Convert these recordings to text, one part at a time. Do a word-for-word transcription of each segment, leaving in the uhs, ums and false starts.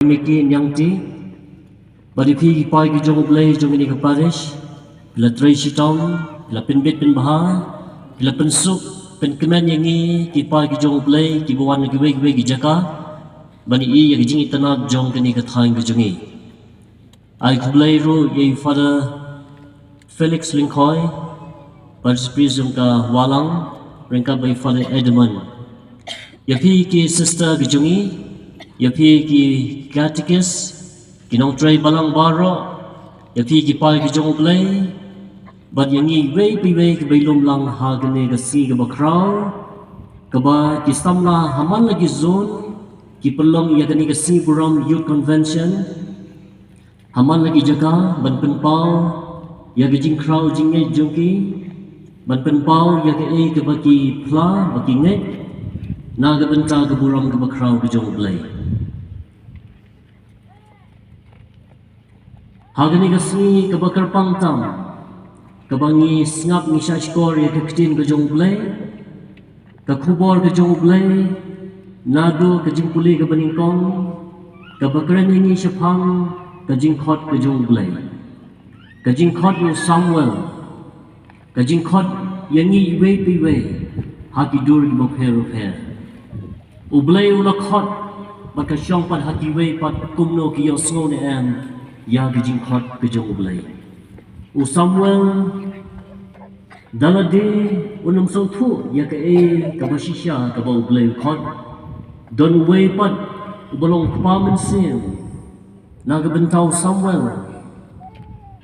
Miki Niangti, bad ïa phi ki paid ki jong U Blei jong kane ka parish, phi la trei shitom, phi la pynbit pynbha, phi la pynsuk pynkmen ïa ngi ki paid ki jong U Blei kiba wan na kiwei kiwei ki jaka ban ïohi ïa ka jingitynnad jong kane ka thaiñ ka jong ngi. Ai khublei ruh ïa i Father Felix Lyngkhoi, Parish Priest jong ka Walang, ryngkat bad i Father Edmund. Ïa phi ki sister ki jong ngi, ïa phi ki catechist, ki nongtrei balang baroh, ïa phi ki paid ki jong U Blei, bad ïa ngi iwei pa iwei kiba ïalum lang ha kane ka sngi kaba khraw, kaba ki samla ha man la ki zone ki pynlong ïa kane ka sngi burom Youth Convention ha man la ki jaka ban pynpaw ïa ka jingkhraw jingngeit jong ki, ban pynpaw ïa kaei kaba ki phla ba ki ngeit na ka bynta ka burom kaba khraw ka jong U Blei. Ha kane ka sngi kaba kyrpang tam, kaba ngi sngap ngi shahshkor ïa ka ktien ka jong U Blei, ka khubor ka jong U Blei, naduh ka jingpule kaba nyngkong, kaba kren ïa ngi shaphang ka jingkhot ka jong U Blei, ka jingkhot ïa u Samuel, ka jingkhot ïa ngi iwei pa iwei ha ki dur kiba pher bapher. U Blei u la khot bad ka shong pat ha kiwei pat kumno ki ïohsngew ne em ïa ka jingkhot ka jong U Blei. U Samuel da lade un ym sngewthuh ïa kaei kaba shisha kaba U Blei u khot. Don uwei pat uba long kpa mynsiem na ka bynta u Samuel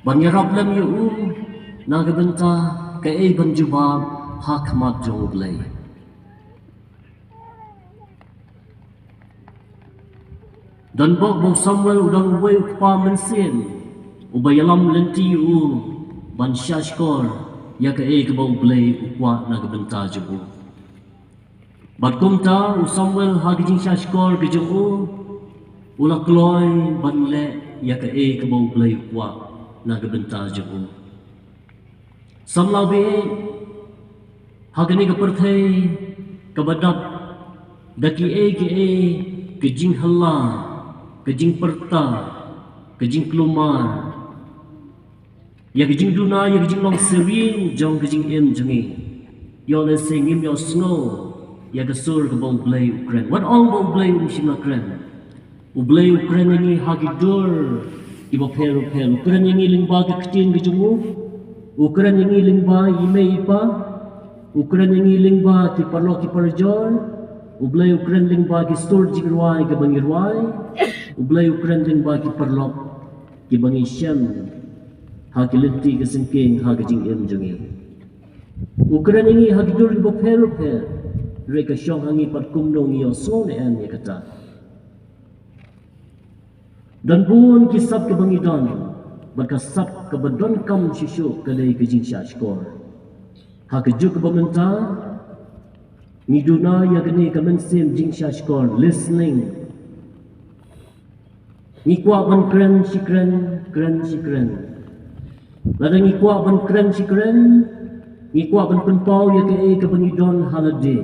ban ïarap lem ïa u na ka bynta kaei ban jubab ha khmat jong U Blei. Don bok ba u Samuel u don uwei u kpa mynsiem uba ïalam lynti ïa u ban shahshkor ïa kaei kaba U Blei u kwah na ka bynta jong u. Bad kumta u Samuel ha ka jingshahshkor ka jong u, u la kloi ban leh ïa kaei kaba U Blei u kwah na ka bynta jong u. Samla baieit, ha kane ka pyrthei kaba dap da kiei kiei ki jinghylla, ki jingpyrta, ki jingkulmar, ïa ki jingduna, ïa ki jinglong serien jong ki jingim jong ngi. Ïoh lehse ngim ïohsngew ïa ka sur kaba U Blei u kren. Wat ong ba U Blei um shym la kren. U Blei u kren ïa ngi ha ki dur kiba pher bapher. U kren ïa ngi lyngba ka ktien ka jong u. U kren ïa ngi lyngba i mei i pa. U kren ïa ngi lyngba ki paralok ki parajor. U Blei u kren lyngba ki sur jingrwai kiba ngi rwai. U Blei u kren lyngba ki paralok kiba ngi shem ha ki lynti ki syngkien ha ka jingim jong ngi. U kren ïa ngi ha ki dur kiba pher bapher. Hynrei ka shong ha ngi pat kumno ngi ïohsngew ne em ïa kata. Don bun ki sap kiba ngi don, bad ka sap kaba donkam shisha ka dei ka jingshahshkor. Ha ka juk kaba mynta ngi duna ïa kane ka mynsiem jingshahshkor, listening. Ngi kwah ban kren shi kren, kren shi kren. Lada ngi kwah ban kren shi kren, ngi kwah ban pynpaw ïa kaei kaba ngi don ha lade.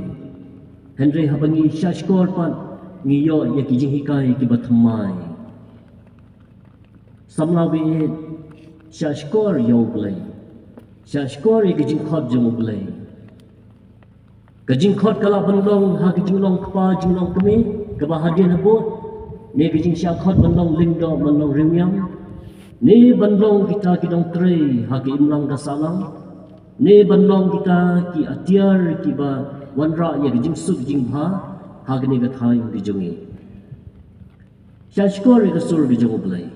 Hynrei haba ngi shahshkor pat ngi ïoh ïa ki jinghikai kiba thymmai. Samla baieit, shahshkor ïa U Blei. Shahshkor ïa ka jingkhot jong U Blei. Ka jingkhot ka lah ban long ha ka jinglong kpa jinglong kmie kaba hadien habud, ne ka jingshah khot ban long lyngdoh ban long riewniam, ne ban long kita ki nongtrei ha ka imlang ka sahlang, ne ban long kita ki atiar kiba wanrah ïa ka jingsuk jingbha ha kane ka thaiñ ka jong ngi. Shahshkor ïa ka sur ka jong U Blei.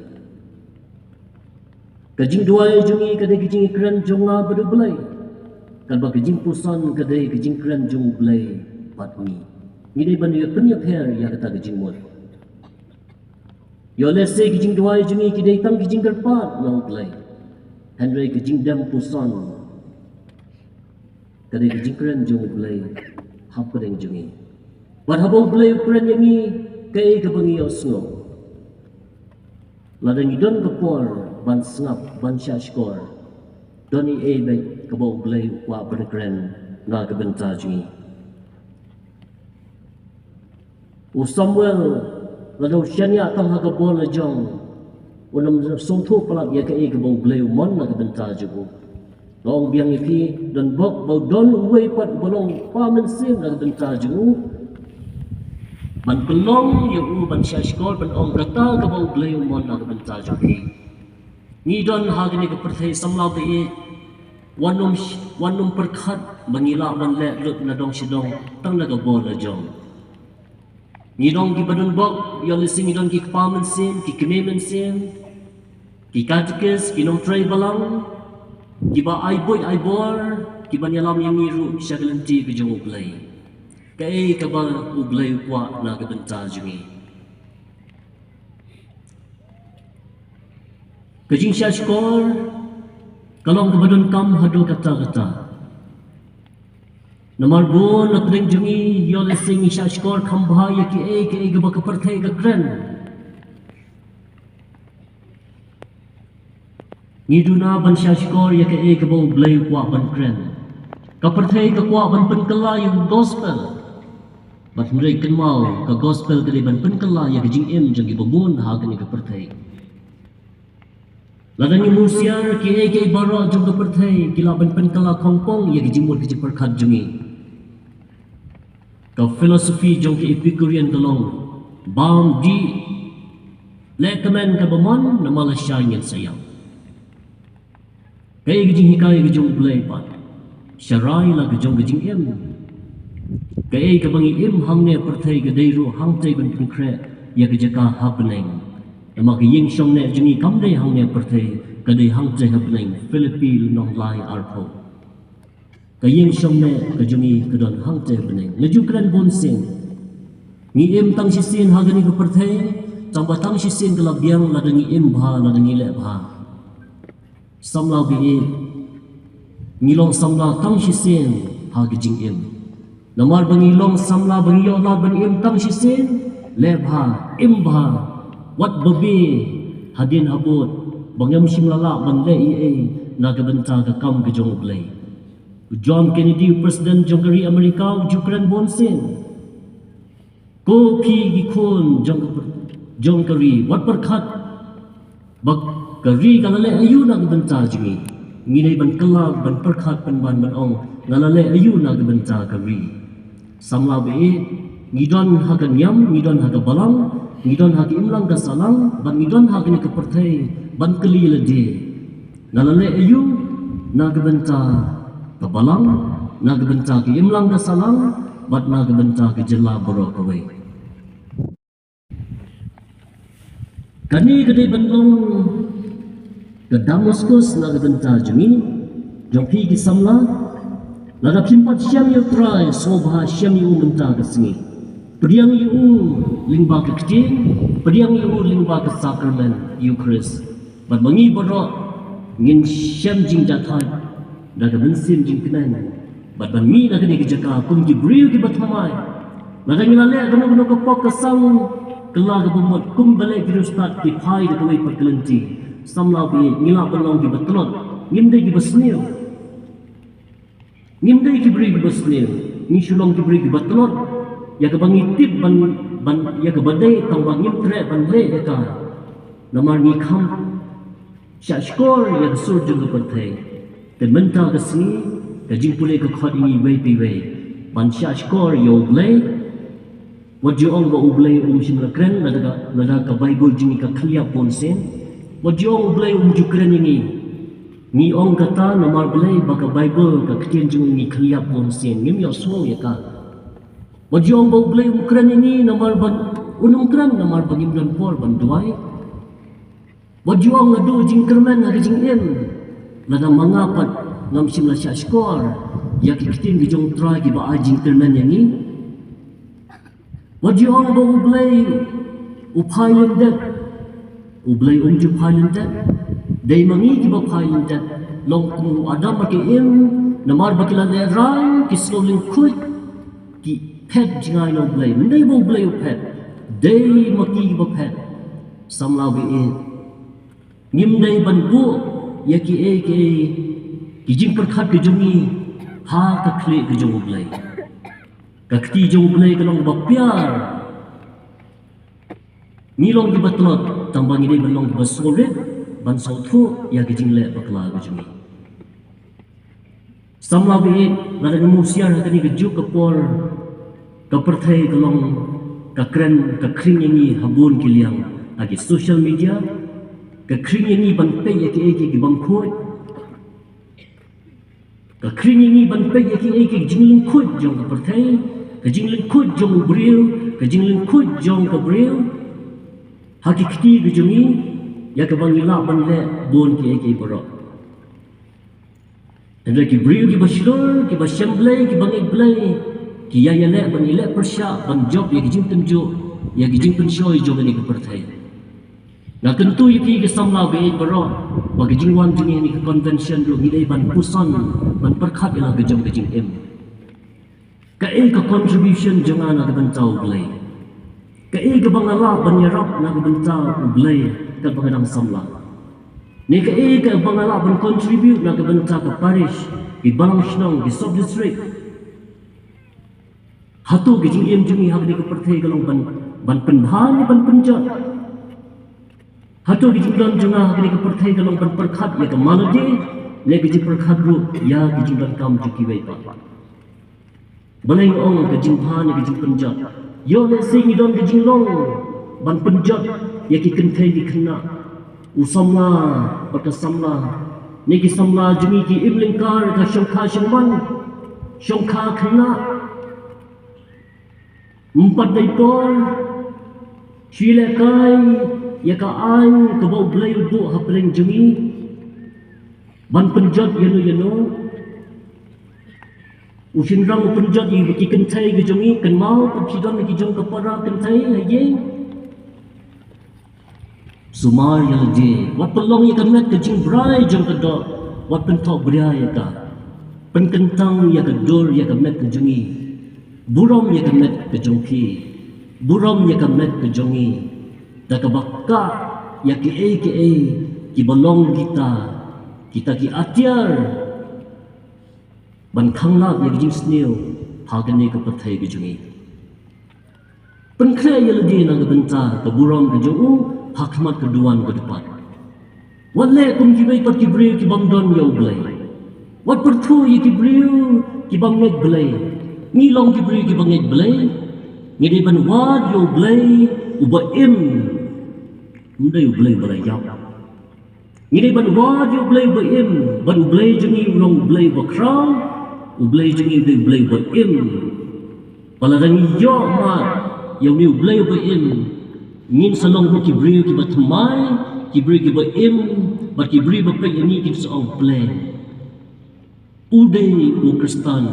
Ka jingduwai jong ngi ka dei ka jingkren jong nga bad U Blei. Katba ka jingpuson ka dei ka jingkren jong U Blei bad ngi. Ngi dei ban ïa pynïapher ïa kata ka jingmut. Ïoh lehse ka jingduwai jong ngi ka dei tang ka jingkyrpad na U Blei. Hynrei ka jingdem puson ka dei ka jingkren jong U Blei hapdeng jong ngi. Bad haba U Blei u kren ïa ngi, kaei kaba ngi ïohsngew? Lada ngi don ka por ban sngap, ban shahshkor, don ei ei beit kaba U Blei u kwah ban kren na ka bynta jong ngi. U Samuel Lada u shaniah tang ha ka bor la jong, un ym sngewthuh palat ïa kaei kaba U Blei u mon na ka bynta jong u. Nga ong biang ïa phi, don bok ba u don uwei pat uba long kpa mynsiem na ka bynta jong u, ban pynlong ïa u ban shah shkor ban ong kata kaba U Blei u mon na ka bynta jong phi. Ngi don ha kane ka pyrthei samla ba ïeit, wat nym sh-, wat nym pyrkhat ba ngi lah ban leh lut na dong shi dong tang na ka bor la jong. Ngi don kiba don bok, ïoh lehse ngi don ki kpa mynsiem, ki kmie mynsiem, ki katekis, ki nongtrei balang, kiba ai buit ai bor, kiban ïalam ïa ngi ruh sha ka lynti ka jong U Blei. Kaei kaba U Blei u kwah na ka bynta jong ngi. Ka jingshah shkor ka long kaba donkam haduh katta katta. Namar bun na pdeng jong ngi ïoh lehse ngi shah shkor kham bha ïa kiei kiei kaba ka pyrthei ka kren. Ngi duna ban shah shkor ïa kaei kaba U Blei u kwah ban kren. Ka pyrthei ka kwah ban pynkylla ïa ka gospel. Bad hynrei kynmaw, ka gospel ka dei ban pynkylla ïa ka jingim jong kiba bun ha kane ka pyrthei. Lada ngi mutdur kiei kiei baroh jong ka pyrthei ki lah ban pynkylla khongpong ïa ka jingmut ka jingpyrkhat jong ngi. Ka philosophy jong ka Epicurean ka long, bam dih, leh kmen kaba mon, namar lashai ngin sa ïap. Kaei ka jinghikai ka jong U Blei pat? Sharai la ka jong ka jingim. Kaei kaba ngi im hangne pyrthei ka dei ruh hangtei ban pynkhreh ïa ka jaka ha bneng. Namar ka ïing shong neh jong ngi kam dei hangne pyrthei, ka dei hangtei ha bneng. Philippi lynnong lai arphew. Ka ïing shong neh ka jong ngi ka don hangtei ha bneng. Nga ju kren bun sien. Ngi im tang shisien ha kane ka pyrthei, tang ba tang shisien ka la biang lada ngi im bha, lada ngi leh bha. Samla ba ïeit, ngi long samla tang shisien ha ka jingim. Namar ba ngi long samla ba ngi ïoh lad ban im tang shisien, leh bha, im bha, wat babe hadien habud ba ngim shym la lah ban leh ei ei na ka bynta ka kam ka jong U Blei. U John Kennedy, u President jong ka ri Amerika, u ju kren bun sien. Ko phi ki khun jong ka, jong ka ri, wat pyrkhat ba ka ri ka la leh aïu na ka bynta jong ngi. Ngi dei ban kylla, ban pyrkhat, ban, ban, ban ong, nga la leh aïu na ka bynta ka ri. Samla ba ïeit, ngi don ha ka niam, ngi don ha ka balang, ngi don ha ka imlang ka sahlang, bad ngi don ha kane ka pyrthei ban kylli lade. Nga la leh aïu na ka bynta ka balang, na ka bynta ka imlang ka sahlang, bad na ka bynta ka jylla baroh kawei. Kane ka dei ban long ka Damaskus na ka bynta jong ngi, jong phi ki samla. Lada phim pat shem ïa U Trai, sngewbha shem ïa u mynta ka sngi. Pdiang ïa u lyngba ka ktien, pdiang ïa u lyngba ka sakramen Eucharist. Bad ba ngi baroh ngin shem jingjahthait da ka mynsiem jingkmen. Bad ban mih na kane ka jaka kum ki briew kiba thymmai. Lada ngi la leh kano kano ka pop ka sang, kylla kaba mut, kum ba leh ki riewstad, ki phai da kawei pat ka lynti. Samla ba ïeit, ngi lah ban long kiba tlot, ngim dei kiba sniew. Ngim dei ki briew kiba sniew, ngi shu long ki briew kiba tlot ïa kaba ngi tip ban, ban, ïa kaba dei, tang ba ngim treh ban leh ïa ka. Namar ngi kham shah shkor ïa ka sur jong ka pyrthei. Te mynta ka sngi, ka jingpule ka khot ïa ngi iwei pa iwei ban shah shkor ïa U Blei. Wat ju ong ba U Blei um shym la kren, lada ka, lada ka Baibl jong ngi ka khylliap bun sien. Wat ju ong U Blei um ju kren ïa ngi. Ngi ong kata namar balei? Ba ka Baibl, ka ktien jong ngi, khylliap bun sien, ngim ïohsngew ïa ka. Wat ju ong ba U Blei um kren ïa ngi namar ba un ym kren, namar ba ngim don por ban duwai. Wat ju ong naduh jingkyrmen ha ka jingim, lada ma nga pat ngam shym la shah shkor ïa ki ktien ki jong U Trai kiba ai jingkyrmen ïa ngi. Wat ju ong ba U Blei u phai lyndet. U Blei um ju phai lyndet. Dei ma ngi kiba phai lyndet. Long kum u Adam bad ka Im, namar ba ki la lehraiñ, ki sngew lyngkhuid, ki phet jngai na U Blei. Ym dei ba U Blei u phet, dei ma ki kiba phet. Samla ba ïeit, ngim dei ban buh ïa kiei kiei ki jingpyrkhat ki jong ngi ha ka khlieh ka jong U Blei. Ka kti jong U Blei ka long ba pyrshah. Ngi long kiba tlot, tang ba ngi dei ban long kiba sngewrit ban sngewthuh ïa ki jingleh bakla ka jong ngi. Samla ba ïeit, lada ngim husiar ha kane ka juk ka por, ka pyrthei ka long ka kren, ka khring ïa ngi ha bun ki liang, ha ki social media, ka khring ïa ngi ban peit ïa kiei kiei ki bym khuid. Ka khring ïa ngi ban peit ïa kiei kiei ki jinglyngkhuid jong ka pyrthei, ka jinglyngkhuid jong u briew, ka jinglyngkhuid jong ka briew. Ha ki kti ka jong ngi, ïa kaba ngi lah ban leh bun kiei kiei baroh. Hynrei ki briew kiba shlur, kiba shem Blei, kiba ngeit Blei, ki ïa ïaleh ban ïaleh pyrshah ban jop ïa ki jingtynjuh, ïa ki jingpynshoi jong kane ka pyrthei. Nga kyntu ïa phi ki samla ba ïeit baroh, ba ka jingwan jong ngi ha kane ka convention ruh ngi dei ban puson, ban pyrkhat ïa la ka jong ka jingim. Kaei ka contribution jong nga na ka bynta u Blei? Kaei kaba nga lah ban ïarap na ka bynta u Blei katba nga dang samla? Ne kaei kaba nga lah ban contribute na ka bynta ka parish, ki balang shnong, ki sub district? Hato ka jingim jong ngi ha kane ka pyrthei ka long ban, ban pynbha ne ban pynjot? Hato ka jingdon jong nga ha kane ka pyrthei ka long ban pyrkhat ïa ka malade, ne ka jingpyrkhat ruh ïa ka jingdonkam jong kiwei pat? Balei nga ong ka jingbha ne ka jingpynjot? Ïoh lehse ngi don ka jinglong ban pynjot ïa ki kynthei ki khynnah, u samla bad ka samla, ne ki samla jong ngi ki im lyngkar ka shongkha shongman, shongkha khynnah. Ym pat dei por shu lehkai ïa ka aiñ kaba u Blei u buh hapdeng jong ngi ban pynjot ïano ïano? U shynrang u pynjot ïa ki kynthei ki jong ngi, kynmaw, phi don ki jong ka para kynthei ha ïing. Sumar ïa lade, wat pynlong ïa ka met ka jingbrai jong ka doh, wat pynthoh bria ïa ka. Pynkyntang ïa ka dur ïa ka met ka jong ngi. Burom ïa ka met ka jong phi. Burom ïa ka met ka jong ngi. Da kaba kah ïa kiei kiei kiba long kita, kita ki atiar ban khanglad ïa ka jingsniew ha kane ka pyrthei ka jong ngi. Pynkhreh ïa lade na ka bynta ka burom ka jong u ha khmat ka duwan ka dkhot. Wat leh kum kiwei pat ki briew ki bym don ïa u Blei. Wat pyrthuh ïa ki briew ki bym ngeit Blei. Ngi long ki briew ki bym ngeit Blei. Ngi dei ban wad ïa u Blei uba im. Ym dei u Blei uba la ïap. Ngi dei ban wad ïa u Blei uba im, bad u Blei jong ngi u long u Blei uba khraw, u Blei jong ngi u dei u Blei uba im. Ba lada ngi ïoh mad ïa une u Blei uba im, ngin sa long ruh ki briew kiba thymmai, ki briew kiba im, bad ki briew ba peit ïa ngi kin sa ong, Blei, u dei u Khristan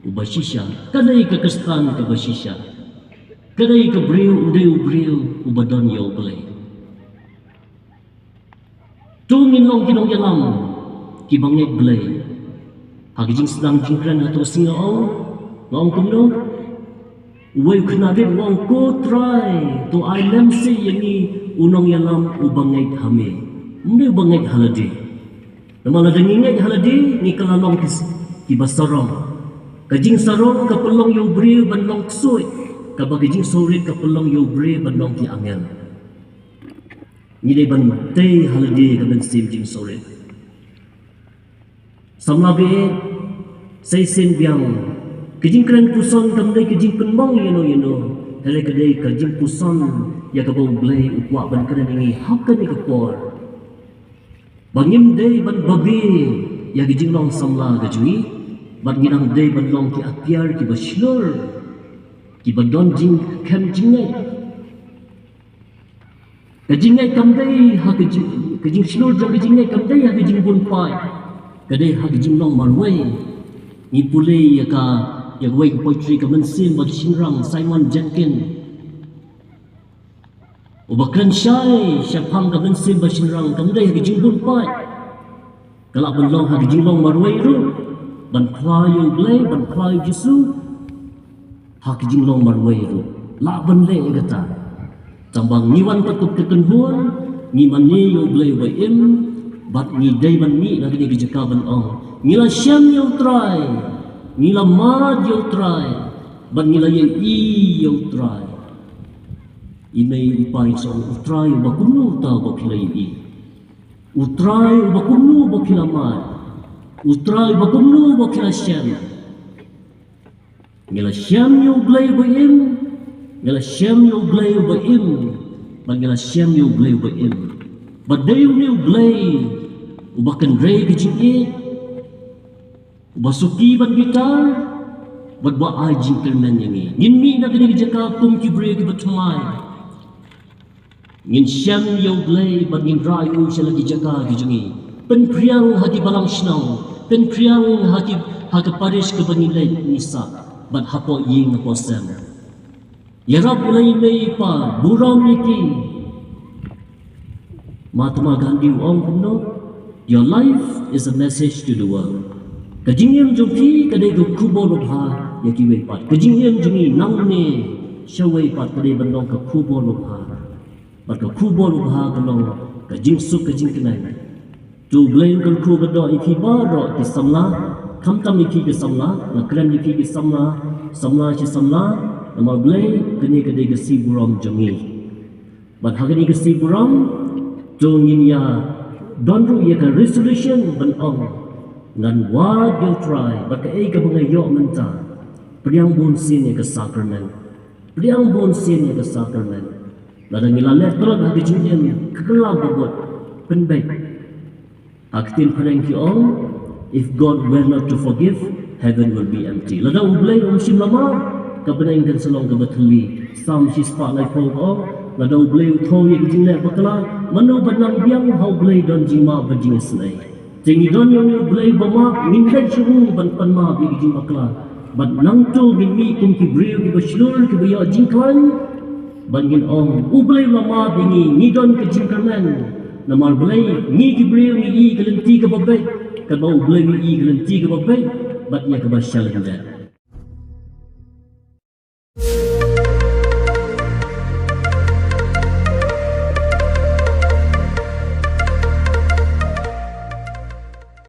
uba shisha, ka dei ka Khristan kaba shisha, ka dei ka briew, u dei u briew uba don ïa u Blei. To ngin long ki nongïalam kiba ngeit Blei. Ha ka jingsdang jingkren ha to sngi nga ong, nga ong kumno? Uwei u khynnah rit u ong, Ko Trai, to ai lem seh ïa ngi u nongïalam uba ngeit ha me. Ym dei uba ngeit ha lade. Namar lada ngi ngeit ha lade, ngi kylla long ki s-, kiba sarong. Ka jingsarong ka pynlong ïa u briew ban long ksuid, kaba ka jingsngewrit ka pynlong ïa u briew ban long ki angel. Ngi dei ban tei ha lade ka mynsiem jingsngewrit. Samla ba ïeit, sa shisien biang, ka jingkren puson kam dei ka jingpynmong ïano ïano, hynrei ka dei ka jingpuson ïa kaba u Blei u kwah ban kren ïa ngi ha kane ka por. Ba ngim dei ban babe ïa ka jinglong samla ka jong ngi, bad ngi dang dei ban long ki atiar kiba shlur, kiba don jingkhem jingngeit. Ka jingngeit kam dei ha ka jing, ka jingshlur jong ka jingngeit kam dei ha ka jingbun paid. Ka dei ha ka jinglong marwei. Ngi pule ïa ka, ïa kawei ka poetry ka mynsiem bad shynrang Simon Jenkins. Uba kren shai shaphang ka mynsiem bad shynrang kam dei ha ka jingbun paid. Ka lah ban long ha ka jinglong marwei ruh, ban phla ïa u Blei, ban phla ïa u Jisu. Ha ka jinglong marwei ruh lah ban leh ïa kata. Tang ba ngi wan pat kum ka kynhun, ngi mane ïa u Blei uba im, bad ngi dei ban mih na kane ka jaka ban ong, ngi la shem ïa u Trai, ngi la mad ïa u Trai, bad ngi la ïohi ïa u Trai. I mei i pa i song, U Trai uba kumno uta uba phi la ïohi? U Trai uba kumno uba phi la mad? U Trai uba kumno uba phi la shem? Ngi la shem ïa U Blei uba im, ngi la shem ïa U Blei uba im, bad ngi la shem ïa U Blei uba im. Bad dei une U Blei uba kynrei ka jingïeit, uba suki bad bitar, bad uba ai jingkyrmen ïa ngi. Ngin mih na kane ka jaka kum ki briew kiba thymmai. Ngin shem ïa U Blei bad ngin rah ïa u sha la ki jaka ki jong ngi. Pynphriang ha ki balang shnong, pynphriang ha ki, ha ka parish kaba ngi leit ngi sah, bad hapoh ïing hapoh sem. Ïarap ïa la i mei i pa, burom ïa ki. Mahatma Gandhi u ong kumno, "Your life is a message to the world." Ka jingim jong phi ka dei ka khubor babha ïa kiwei pat. Ka jingim jong ngi nangne shawei pat ka dei ban long ka khubor babha. Bad ka khubor babha ka long ka jingsuk ka jingkmen. To U Blei un kyrkhu kyrdoh ïa phi baroh ki samla, khamtam ïa phi ki samla, nga kren ïa phi ki samla, samla shi samla, namar U Blei, kane ka dei ka sngi burom jong ngi. Bad ha kane ka sngi burom, to ngin ïa don ruh ïa ka resolution ban ong, ngan wad ïa U Trai, bad kaei kaba nga ïoh mynta, pdiang bunsien ïa ka sakramen. Pdiang bunsien ïa ka sakramen. Lada ngi la leh tlot ha ka jingim, ka kylla ba bud, pynbeit. Ha ka ktien phareng ki ong, "If God were not to forgive, heaven will be empty." Lada U Blei um shym la map, ka bneng kan sa long kaba thylli. Salm shispah laiphew ka ong, lada U Blei u thew ïa ka jingleh bakla, mano ban nang biang? Ha U Blei don jingmap bad jingisynei. Te ngi don ïa une U Blei ba map, ngin leit sha u ban pan map ïa ka jingbakla. Bad nangta ngin mih kum ki briew kiba shlur, kiba ïoh jingkhlaiñ. Bad ngin ong, U Blei u la map ïa ngi, ngi don ka jingkyrmen. Namar balei? Ngi ki briew ngi ïohi ka lynti kaba beit, katba U Blei u ïohi ka lynti kaba beit bad ïa kaba shalyndet.